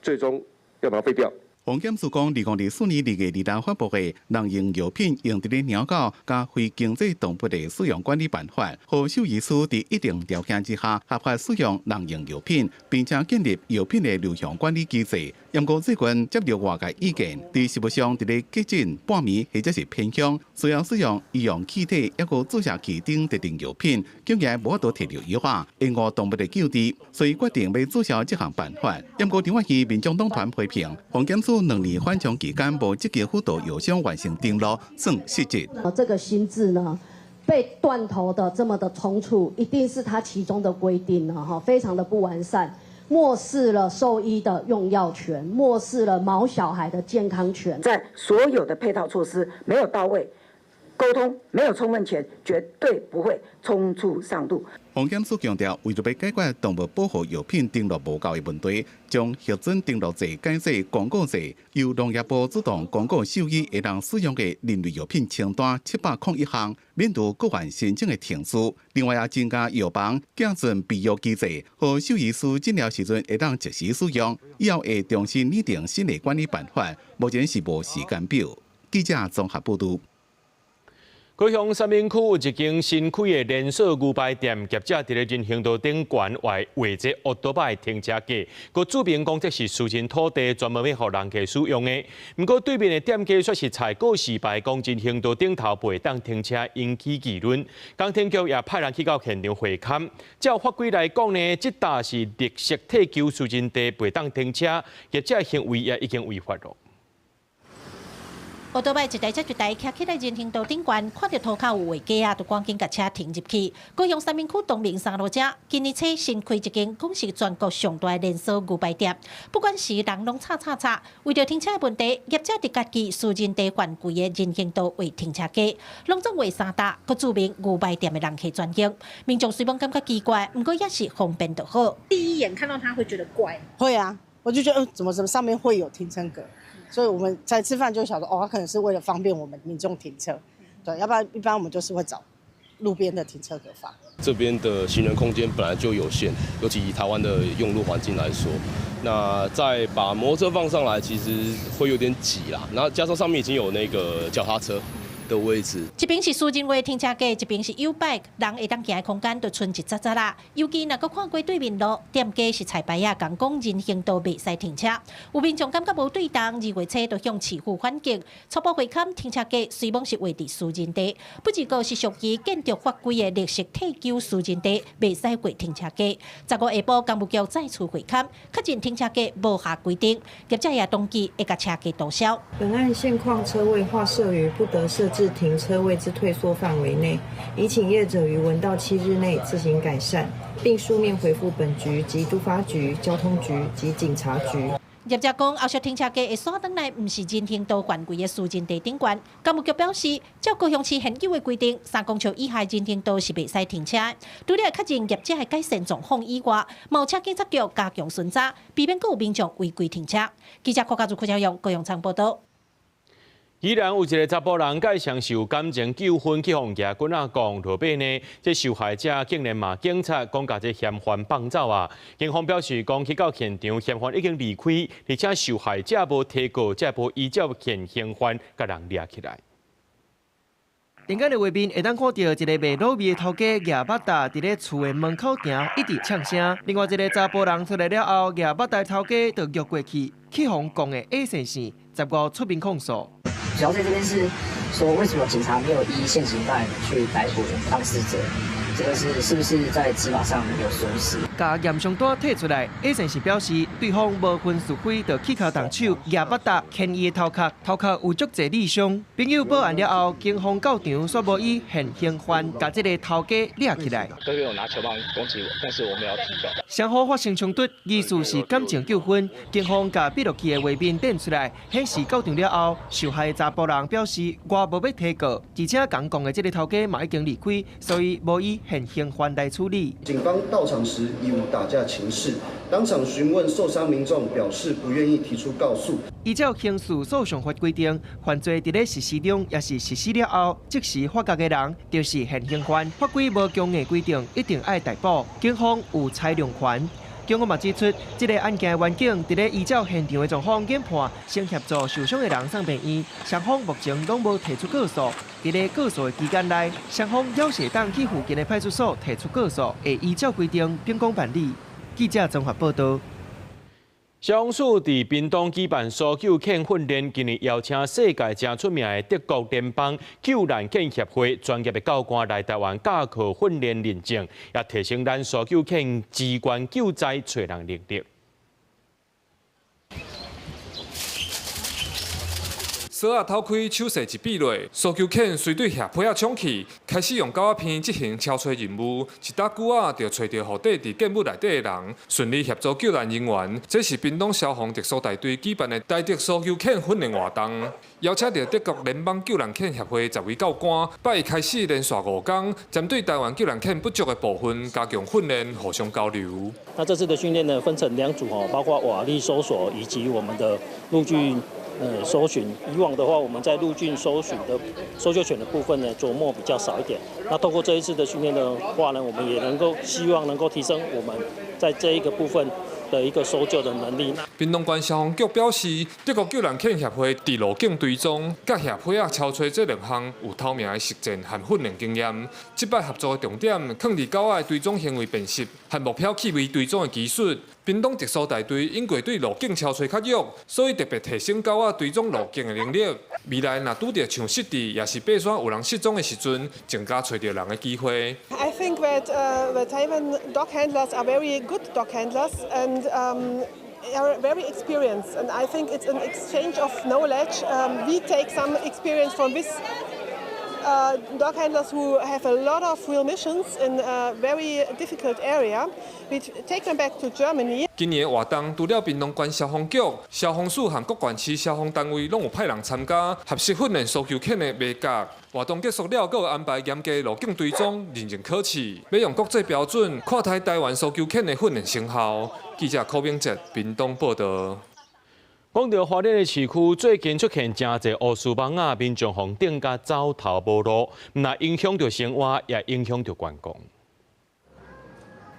最終要把它廢掉。防檢署講，2024年2月26發布的《濫用藥品用佇咧貓狗佮非經濟動物的使用管理辦法》，予獸醫師佇一定條件之下合法使用濫用藥品，並且建立藥品的流向管理機制。毋過最近接到外界意見，佇實務上佇咧急診、半暝或者是偏鄉，需要使用醫用氣體抑閣注射器等特定藥品，竟然無法度提著藥仔，延誤動物的救治，所以決定欲註銷這項辦法。毋過張婉希民眾黨團批評，防檢署2年緩衝期間無積極輔導藥商完成登錄，算失職。這個新制呢，被斷頭的這麼的倉促，一定是它其中的規定呢，哈，非常的不完善，漠視了獸醫的用藥權，漠視了毛小孩的健康權。在所有的配套措施沒有到位，溝通沒有充分權，絕對不會衝出上路。防檢署強調，為著欲解決動物保護藥品登錄無夠的問題，將核准登錄制改做公告制，由農業部主動公告獸醫會當使用的人類藥品清單701項，免除個案申請的程序。另外，也增加藥房寄存備藥機制，予獸醫師診療時陣會當即時使用。以後會重新擬定新的管理辦法，目前是無時間表。記者綜合報導。高雄三民區有一間新開的連鎖牛排店，業者佇咧人行道頂懸畫畫這烏多擺停車格，閣註明講這是私人土地，專門欲予人客使用的。毋過對面的店家卻是採告示牌，講人行道頂頭袂當停車，引起議論。工程局也派人去到現場會勘。照法規來講呢，這搭是綠色退休私人地，袂當停車，業者行為也已經違法囉。烏多擺一台接一台騎起來人行道頂懸，看著塗跤有畫格仔，就趕緊共車停入去。高雄三民區東明三路遮，今年初新開一間，講是全國上大連鎖牛排店。不管是人攏吵吵吵，為著停車的問題，業者佇家己私人地範圍的人行道畫停車格，攏總畫三搭，閣註明牛排店的人客專用。民眾雖罔感覺奇怪，毋過也是方便就好。第一眼看到他會覺得怪？會啊，我就覺得，怎麼上面會有停車格？所以我們在吃飯就曉得，哦，他可能是為了方便我們民眾停車，對，要不然一般我們就是會找路邊的停車格放。這邊的行人空間本來就有限，尤其以台灣的用路環境來說，那再把摩托車放上來，其實會有點擠啦。然後加上上面已經有那個腳踏車的位置，一邊是私人畫停車格，一邊是YouBike，人會當行的空間就賰一紮紮啦。尤其若閣看過對面路，店家是菜牌仔，共講人行道袂使停車，有民眾感覺無對當，2月初就向市府反擊，初步會勘停車格雖罔是畫佇私人地，不過是屬於建築法規的綠色退休私人地，袂使畫停車格。15下晡，工務局再次會勘，確認停車格無合規定，業者也同意會共車格塗銷。本案現況車位劃設於不得設置停車位之退縮範圍內，已請業者於文到7日內自行改善，並書面回覆本局及都發局、交通局及警察局。業者講，後續停車格會徙轉來，毋是人行道範圍的私人地頂懸。工務局表示，照高雄市現有的規定，3公尺以下人行道是袂使停車。除了確認業者的改善狀況以外，嘛有請警察局加強巡查，避免閣有民眾違規停車。記者郭家祖、郭小勇高雄場報導。宜蘭有一個查埔人，佮相受感情糾紛，去予人舉棍仔摃，落尾呢，這受害者竟然罵警察，講共這嫌犯放走啊！警方表示，講去到現場，嫌犯已經離開，而且受害者無提告，才無依照現行犯共人掠起來。頂間的畫面會當看到一個賣滷味的頭家舉腹罩佇咧厝的門口徛，一直嗆聲。另外一個查埔人出來了後，舉腹罩的頭家就約過去，去予摃的下線線，15出面控訴。主要在這邊是說，為什麼警察沒有依現行犯去逮捕當事者？這個是是不是在執法上有疏失？共驗傷單提出來，A 先生表示，對方無分是非，就起跤動手，舉腹罩牽伊的頭殼，頭殼有足濟裂傷。朋友報案了後，警方到場，煞無以現行犯共這个頭家掠起來。對面有拿球棒攻擊我，但是我沒有提告。雙方發生衝突，疑似是感情糾紛。警方共筆錄器的畫面展出來，顯示到場了後，受害的查埔人表示我無欲提告，而且共摃的這个頭家嘛已經離開，所以無以現行犯來處理。警方到場時已無打架情勢，當場詢問受傷民眾，表示不願意提出告訴。依照刑事訴訟法規定，犯罪佇咧實施中，抑是實施了後，即時發覺的人，就是現行犯。法規無強硬規定，一定愛逮捕。警方有裁量權。警方嘛指出，這个案件的員警佇咧依照現場的狀況研判，先協助受傷的人送病院，雙方目前攏無提出告訴。佇咧告訴的期間內，雙方猶是會當去附近的派出所提出告訴，會依照規定秉公辦理。記者綜合報導。消防署佇屏東舉辦搜救犬訓練，今年邀請世界誠出名的德國聯邦救難犬協會專業的教官來台灣教課訓練認證，也提升咱搜救犬支援救災揣人能力。索仔偷開，手勢一比落，搜救犬隨隊額皮仔衝去，開始用狗仔鼻執行抄揣任務。一搭久仔就揣著予綴佇建物內底的人，順利協助救難人員。這是屏東消防特搜大隊舉辦的台特搜救犬訓練活動，邀請著德國聯邦救難犬協會10位教官，拜一開始連續5工，針對台灣救難犬不足的部分加強訓練，互相交流。那這次的訓練呢，分成兩組哦，包括瓦礫搜索以及我們的陸軍搜尋。以往的話，我們在陸軍搜尋的搜救犬的部分呢，著墨比較少一點。那透過這一次的訓練的話呢，我們也能夠希望能夠提升我們在這一個部分的一個搜救的能力。屏東縣消防局表示，德國救難犬協會佇路徑追蹤、佮額皮仔抄揣這兩項有頭名的實戰和訓練經驗。這擺合作的重點，囥佇狗仔的追蹤行為辨識和目標氣味追蹤的技術。屏東特搜大隊因過對路徑抄揣較弱，所以特別提升狗仔追蹤路徑的能力。未來若拄著像濕地，抑是爬山有人失蹤的時陣，增加揣著人的機會。 I think that the Taiwan dog handlers are very good dog handlers and are very experienced. And I think it's an exchange of knowledge. We take some experience from this dog handlers who have a lot of real missions in a very difficult area. We take them back to Germany. 今年活動除了屏東縣消防局、消防署和各縣市消防單位攏有派人參加，學習訓練搜救犬的眉角。活動結束了，閣有安排嚴格路徑追蹤認證考試，欲用國際標準看待台灣搜救犬的訓練成效。記者柯明哲屏東報導。講著花蓮的市區最近出現誠濟烏絲網仔，民眾予叮共走投無路，毋但影響著生活，也影響著觀光。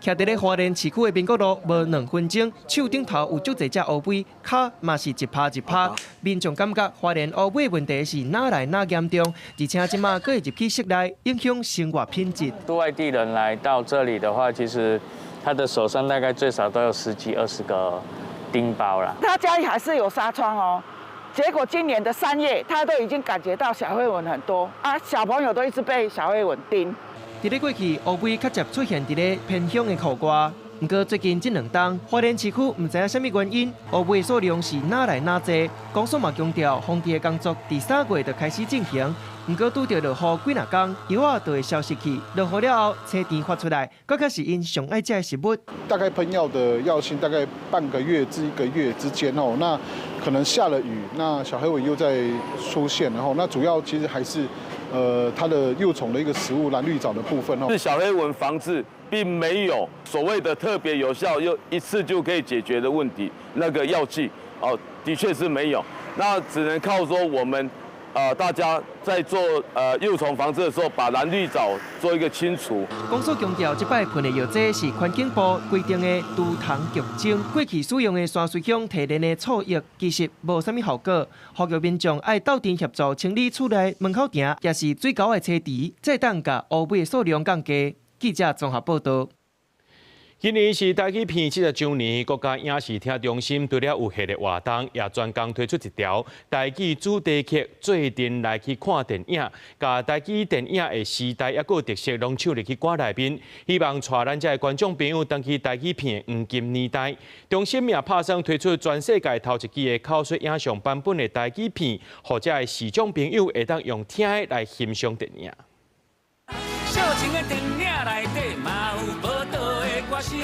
徛佇咧花蓮市區的民國路，無2分鐘，樹頂頭有足濟隻烏龜，跤嘛是一趴一趴。民眾感覺花蓮烏龜問題是愈來愈嚴重，而且這馬閣會入去室內，影響生活品質。外地人來到這裡的話，其實他的手上大概最少都有十幾二十個叮包啦。他家裡還是有紗窗哦，結果今年的3月，他都已經感覺到小黑蚊很多啊，小朋友都一直被小黑蚊叮。佇咧過去，烏龜較捷出現佇咧偏鄉的戶外。毋過最近這兩冬，花蓮市區毋知影啥物原因，烏龜數量是愈來愈濟。公所嘛強調，防治的工作佇3月就開始進行。毋過拄著落雨幾若工，藥仔就會消失去。落雨了後，青苔發出來，閣較是𪜶上愛食的食物。大概噴藥的藥性大概半個月至一個月之間哦，那可能下了雨，那小黑蚊又再出現，然後那主要其實還是，它的幼蟲的一個食物藍綠藻的部分哦。是小黑蚊防治，並沒有所謂的特別有效又一次就可以解決的問題，那個藥劑哦，的確是沒有，那只能靠說我們，大家在做幼蟲防治的時候，把藍綠藻做一個清除。公所強調，這擺噴的藥劑是環境部規定的除蟲菊精，過去使用的山水鄉提煉的醋液，其實無啥物效果。呼籲民眾愛鬥陣協助清理厝內門口埕，抑是水溝的青苔，才會當共烏龜的數量降低。記者綜合報導。今年是台語片70週年，國家影視聽中心除了有系列活動，也專工推出一條台語主題曲，做陣來去看電影，共台語電影的時代抑閣特色攏唱入去歌內面，希望帶咱遮的觀眾朋友轉去台語片的黃金年代。中心也拍算推出全世界頭一支的口述影像版本的台語片，予遮的視障朋友會當用聽的來欣賞電影。色情的電影內底嘛有寶島的歌聲，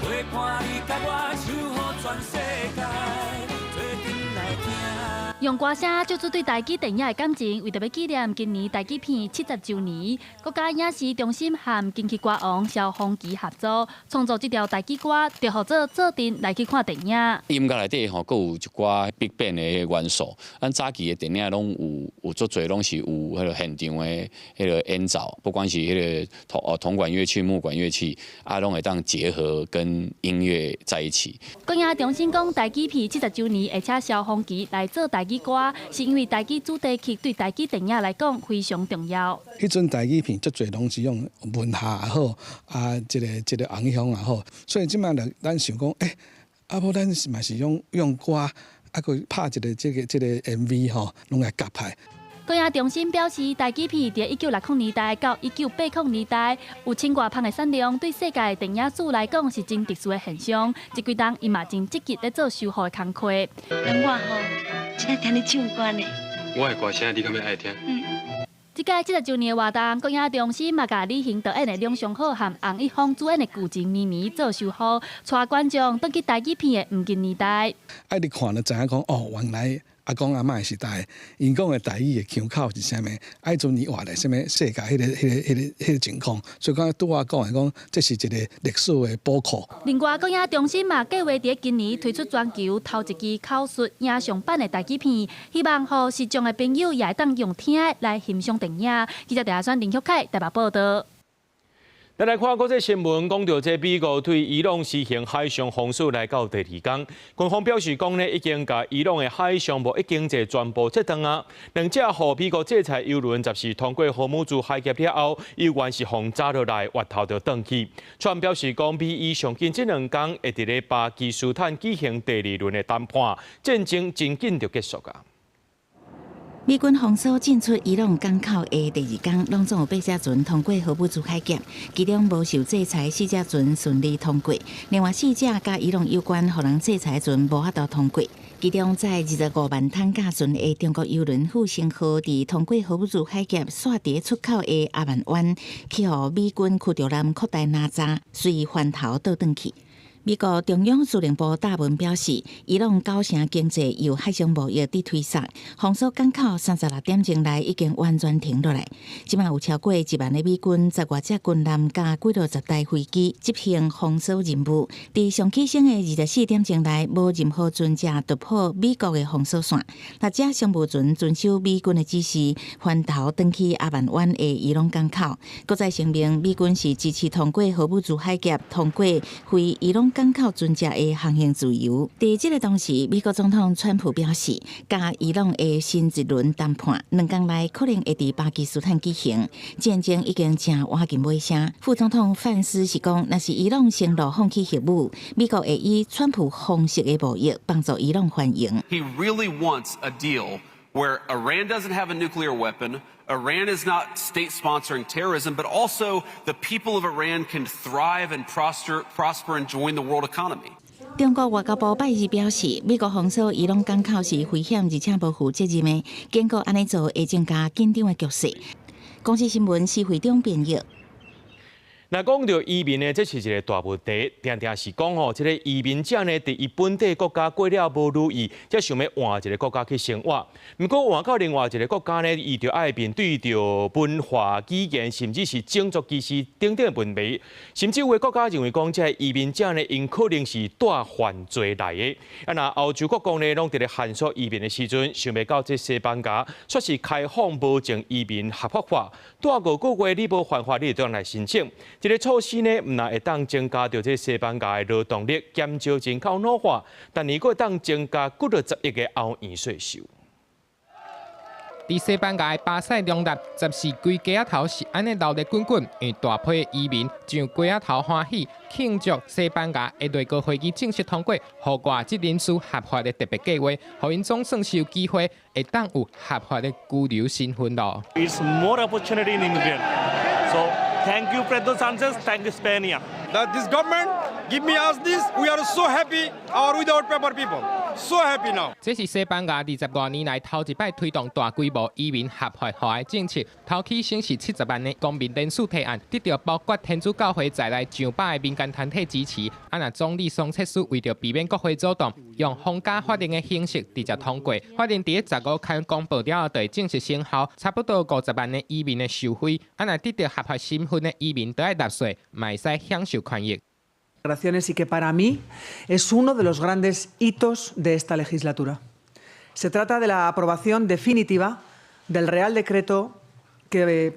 陪伴你佮我唱予全世界。用歌聲唱出對台語電影的感情，為著欲紀念今年台語片70週年，國家影視中心和金曲歌王蕭芳琪合作，創作這條台語歌，就號做做陣來去看電影。音樂內底吼，閣有一寡 Big Band 的元素。咱早期的電影攏有足濟攏是有彼个現場的彼个演奏，不管是彼个銅管樂器、木管樂器，啊，攏會當結合跟音樂在一起。國影中心講，台語片70週年，會請蕭芳琪來做台語歌，是因為台語主題曲對台語電影來講非常重要。彼陣台語片足濟攏是用文學也好，啊，這個紅鄉也好，所以這擺就咱想講，啊，無咱嘛是用歌，啊，閣拍一個這個 MV 吼，攏來夾拍。國影中心表示，台語片佇1960年代到1980年代有千外磅的產量，對世界電影史來講是真特殊的現象。這幾冬伊嘛真積極咧做修復的工課。我吼，真愛聽你唱歌呢。我的歌聲你敢欲愛聽？嗯。這屆70週年的活動，國影中心嘛共李行導演的《兩相好》和洪一峰主演的《舊情綿綿》做修復，帶觀眾轉去台語片的黃金年代。愛你看就知影講哦，原來阿公阿嬤的時代，𪜶講的台語的腔口是啥物？彼陣伊活咧啥物世界，彼個情況，所以講拄仔講的講，這是一個歷史的寶庫。另外，國影中心嘛計劃佇今年推出全球頭一支口述影像版的台語片，希望予視障的朋友也會當用聽的來欣賞電影。記者鄭亞選、林旭凱台北報導。咱來看國際新聞，講著這美國對伊朗實行海上封鎖來到第二天，軍方表示講呢，已經共伊朗的海上貿易經濟全部切斷啊。兩隻予美國制裁油輪暫時通過荷姆茲海峽了後，猶原是予炸落來，越頭就轉去。川普表示講，美伊上緊這兩工會佇咧巴基斯坦舉行第二輪的談判，戰爭真緊就結束啊。美軍封鎖進出伊朗港口的第二天，攏總有八隻船通過荷姆茲海峽，其中無受制裁四隻船順利通過，另外四隻佮伊朗有關予人制裁船無法度通過。其中載25萬桶甲醇的中國油輪復興號，佇通過荷姆茲海峽煞佇出口的阿曼灣，去予美軍驅逐艦擴大哪吒，隨翻頭倒轉去。美國中央司令部貼文表示，伊朗九成經濟由海上貿易佇推捒，封鎖港口36點鐘內已經完全停落來。這馬有超過1萬个美軍、十外隻軍艦佮幾落十台飛機執行封鎖任務。佇上起先的24點鐘內，無任何船隻突破美國的封鎖線。六隻商務船遵守美軍的指示，翻頭轉去阿曼灣的伊朗港口。閣再聲明，美軍是支持通過荷姆茲海峽通過非伊朗港口船隻的航行自由。佇這个同時，美國總統川普表示，佮伊朗的新一輪談判2工內可能會佇巴基斯坦舉行。戰爭已經誠倚近尾聲。副總統范斯是講，若是伊朗承諾放棄核武，美國會以川普方式的貿易幫助伊朗繁榮。 He really wants a deal where Iran doesn't have a nuclear weapon, Iran is not state sponsoring terrorism, but also the people of Iran can thrive and prosper and join the world economy. 中國外交部拜二表示，美國封鎖伊朗港口是危險而且無負責任的，警告按呢做會增加緊張的局勢。公視新聞施惠中編譯。若講著移民呢，這是一個大問題。定定是講吼，這个移民者呢，佇伊本地國家過了無如意，才想欲換一个國家去生活。毋過換到另外一个國家呢，伊就愛面對著文化、語言，甚至是種族歧視等等的問題。甚至有的國家認為講，這个移民者呢，𪜶可能是帶犯罪來的。啊，若歐洲各國呢，攏佇咧限縮移民的時陣，想袂到這西班牙卻是開放無證移民合法化，蹛5個月你無犯法，你就當來申請。這个措施呢，毋但會當增加著這西班牙的勞動力，減少人口老化，但閣會當增加幾落十億个歐元稅收。佇西班牙的巴塞隆納，十四規街仔頭是按呢鬧熱滾滾，因為大批移民上街仔頭歡喜慶祝西班牙的內閣會議正式通過予外籍人士合法的特別計劃，予𪜶總算是有機會會當有合法的居留身份咯。 It's more opportunity in immigrant. So thank you, Pedro Sanchez. Thank you, Spain. That this government give me us this, we are so happy. Our without paper people, so happy now. 這是西班牙20外年來頭一擺推動大規模移民合法化的政策。頭起先是70萬的公民聯署提案，得著包括天主教會在內上百个民間團體支持。啊，若總理桑切斯為著避免國會阻擋，用皇家法令的形式直接通過。法令佇15刊公布了後，就會正式生效。差不多50萬的移民會受惠。啊，若得著合法身份的移民都愛納稅，嘛會使享受權益。 Y que para mí es uno de los grandes hitos de esta legislatura. Se trata de la aprobación definitiva del Real Decreto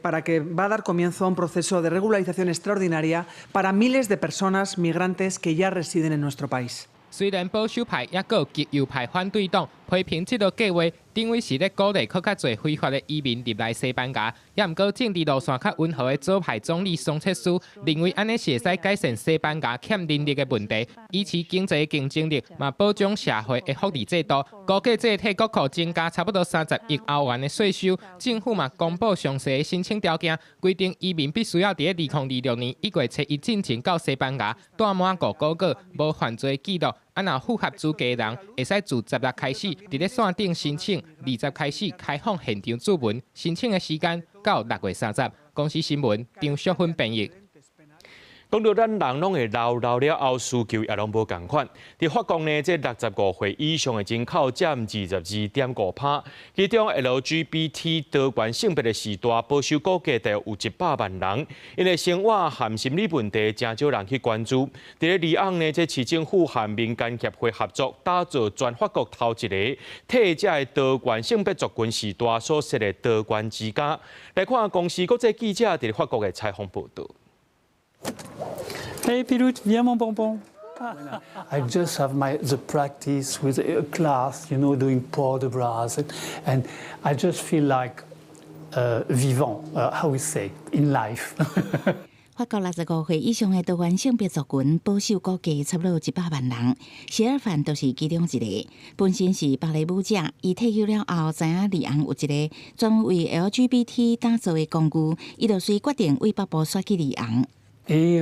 para que va a dar comienzo a un proceso de regularización extraordinaria para miles de personas migrantes que ya residen en nuestro país. 雖然保守派抑閣極右派反對黨批評這个計劃，等於是咧鼓勵閣較濟非法的移民入來西班牙。也毋過政治路線較溫和的左派總理桑切斯認為，按呢是會使改善西班牙欠人力的問題，維持經濟競爭力，嘛保障社會的福利制度。估計這會替國庫增加差不多30億歐元的稅收。政府嘛公布詳細的申請條件，規定移民必須要佇2026年1月7日進前到西班牙，住滿5個月，無犯罪記錄。啊，若符合資格的人，會使自10日開始佇咧線頂申請，20開始開放現場諮詢，申請的時間到6月30。公視新聞張淑芬編譯。講到咱人攏會老，老了後需求也攏無仝款。佇法國呢，這65歲以上的人口佔22.5%，其中 LGBT 多元性別的時代保守估計大約有100萬人。𪜶的生活和心理問題，誠少人去關注。佇咧里昂呢，這市政府和民間協會合作，打造全法國頭一个替這个多元性別族群時代所設的多元之家。來看公視國際記者佇法國的採訪報導。 Hey Piloute, viens mon bonbon. I just have the practice with a class, doing port de bras, and I just feel like vivant, how we say, in life. 法國65歲以上的多元性別族群保守估計差不多100萬人，謝爾凡就是其中一個。本身是芭蕾舞者，伊退休了後，知影里昂有一个專門為 LGBT 打造的公寓，伊就隨決定為北部徙去里昂。 Et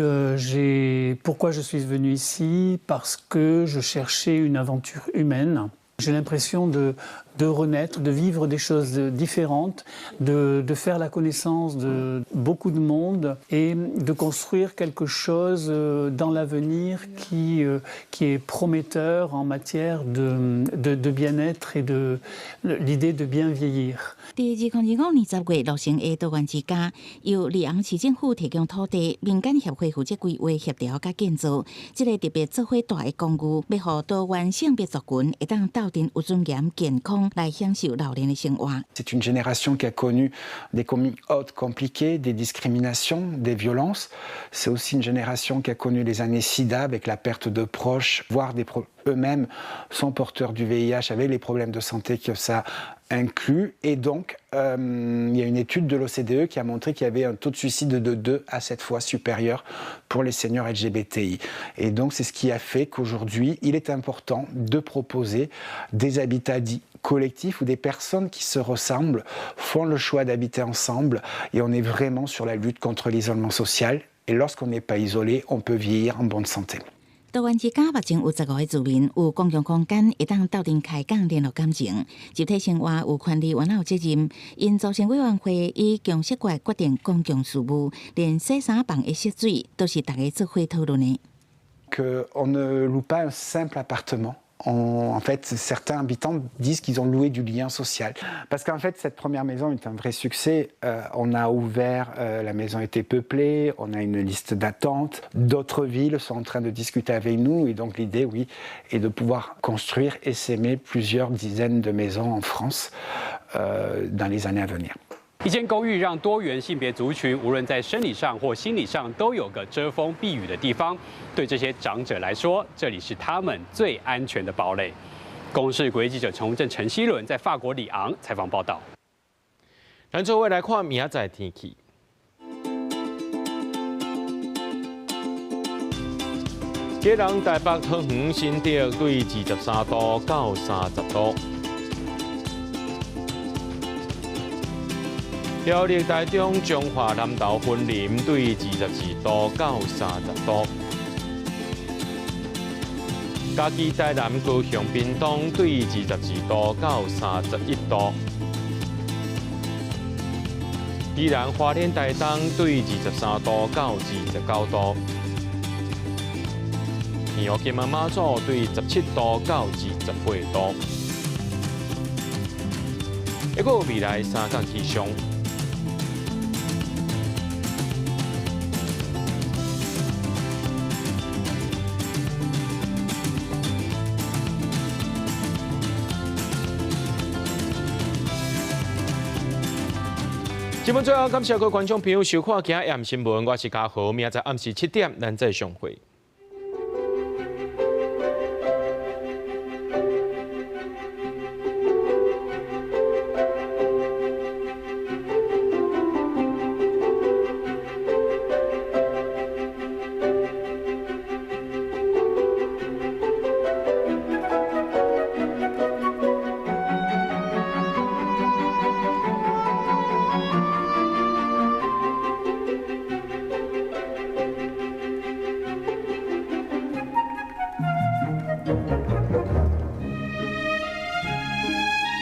pourquoi je suis venu ici? Parce que je cherchais une aventure humaine. J'ai l'impression de renaître, de vivre des choses différentes, de faire la connaissance de beaucoup de monde et de construire quelque chose dans l'avenir qui est prometteur en matière de bien-être et de l'idée de bien vieillir. 佇2025年10月落成的多元之家，由里昂市政府提供土地，民間協會負責規劃協調佮建造。這个特別做伙大的公寓，欲予多元性別族群會當鬥陣有尊嚴、健康來享受老年的生活。 C'est une génération qui a connu des coming out compliqués, des discriminations, des violences. C'est aussi une génération qui a connu les années SIDA avec la perte de proches, voire des eux-mêmes sont porteurs du VIH avec les problèmes de santé que ça inclut. Et donc, il y a une étude de l'OCDE qui a montré qu'il y avait un taux de suicide de 2 à 7 fois supérieur pour les seniors LGBTI. Et donc, c'est ce qui a fait qu'aujourd'hui, il est important de proposer des habitats dits collectifs où des personnes qui se ressemblent font le choix d'habiter ensemble. Et on est vraiment sur la lutte contre l'isolement social. Et lorsqu'on n'est pas isolé, on peut vieillir en bonne santé. 多元之家目前有15个住民，有公共空間，會當鬥陣開講聯絡感情，集體生活有權利，也有責任。𪜶組成委員會以共識決決定公共事務，連洗衫房的設水都是大家做伙討論的。 On ne loue pas un simple appartement. En fait, certains habitants disent qu'ils ont loué du lien social. Parce qu'en fait, cette première maison est un vrai succès. On a ouvert, la maison était peuplée, on a une liste d'attente. D'autres villes sont en train de discuter avec nous. Et donc l'idée, oui, est de pouvoir construire et essaimer plusieurs dizaines de maisons en France dans les années à venir. 一間公寓讓多元性別族群，無論在生理上或心理上，都有個遮風避雨的地方。對這些長者來說，這裡是他們最安全的堡壘。公視國際記者陳宏正、陳希倫在法國里昂採訪報道。咱做伙來看明仔載天氣。基隆、台北、桃園、新竹對23度到30度。苗栗、台中、彰化、南投、雲林對22度到30度。嘉義、台南、高雄、屏東對22度到31度。宜蘭、花蓮、台東對23度到29度。澎湖、金門、馬祖對17度到28度。一個未來三天氣象。節目最後，感謝各位觀眾朋友收看今日暗新聞，我是嘉豪，明仔載暗時7點，咱再相會。